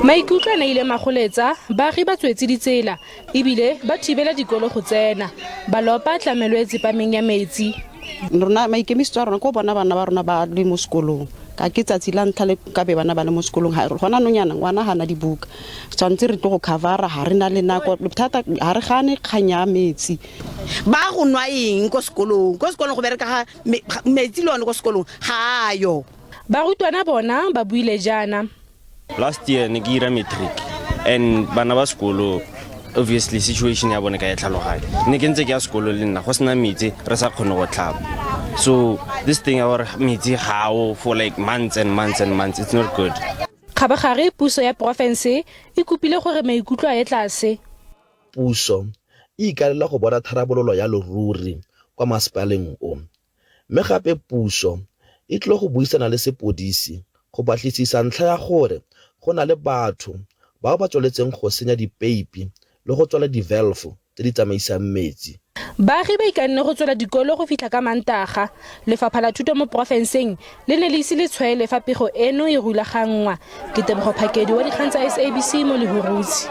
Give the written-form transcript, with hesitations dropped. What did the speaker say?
Maikutlo a ne ile magoletsa, baagi ba tswetse ditsela ebile ba thibela dikolo go tsena, ba lopa tlamelo e tsepameng ya metsi. Rona maikemisetso a rona ko bona bana ba rona ba le mo sekolong, ka ke tsatsi la ntlha le ka be bana ba le mo sekolong. Gona nong yana ngwana ga na dibuka, tshwanetse re tlo go covera, ga re na le nako thata, ga re gane kgang ya metsi. Ba go nwa eng ko sekolong? Ko sekolong go bereka ga metsi le one ko sekolong ga ayo. Barutwana bona ba buile jaana. Last year ne ke ira matric, and bana ba sekolo, obviously situation ya bone ka e tlhaloganya. Ne ke ntse ke ya sekolo le nna go sena metsi, re sa kgone go tlhapa. So this thing ya gore metsi gao for like months and months and months, it's not good. Kgabagare puso ya porofense e kopile gore maikutlo a ye tlase. Puso e ikaelela go bona tharabololo ya leruri kwa masepaleng o, mme gape puso e tlile go buisana le sepodisi go batlisisa ntlha ya gore go na le batho bao ba tsweletseng go senya dipeipi le go tswala di-valve tse di tsamaisang metsi. Baagi ba ikanne go tswela dikolo go fitlha ka Mantaga. Lefapha la Thuto mo porofenseng le ne le ise le tshwaele fa pego eno e rulaganngwa. Ke Tebogo Phakedi wa dikgang tsa SABC mo Lehurutshe.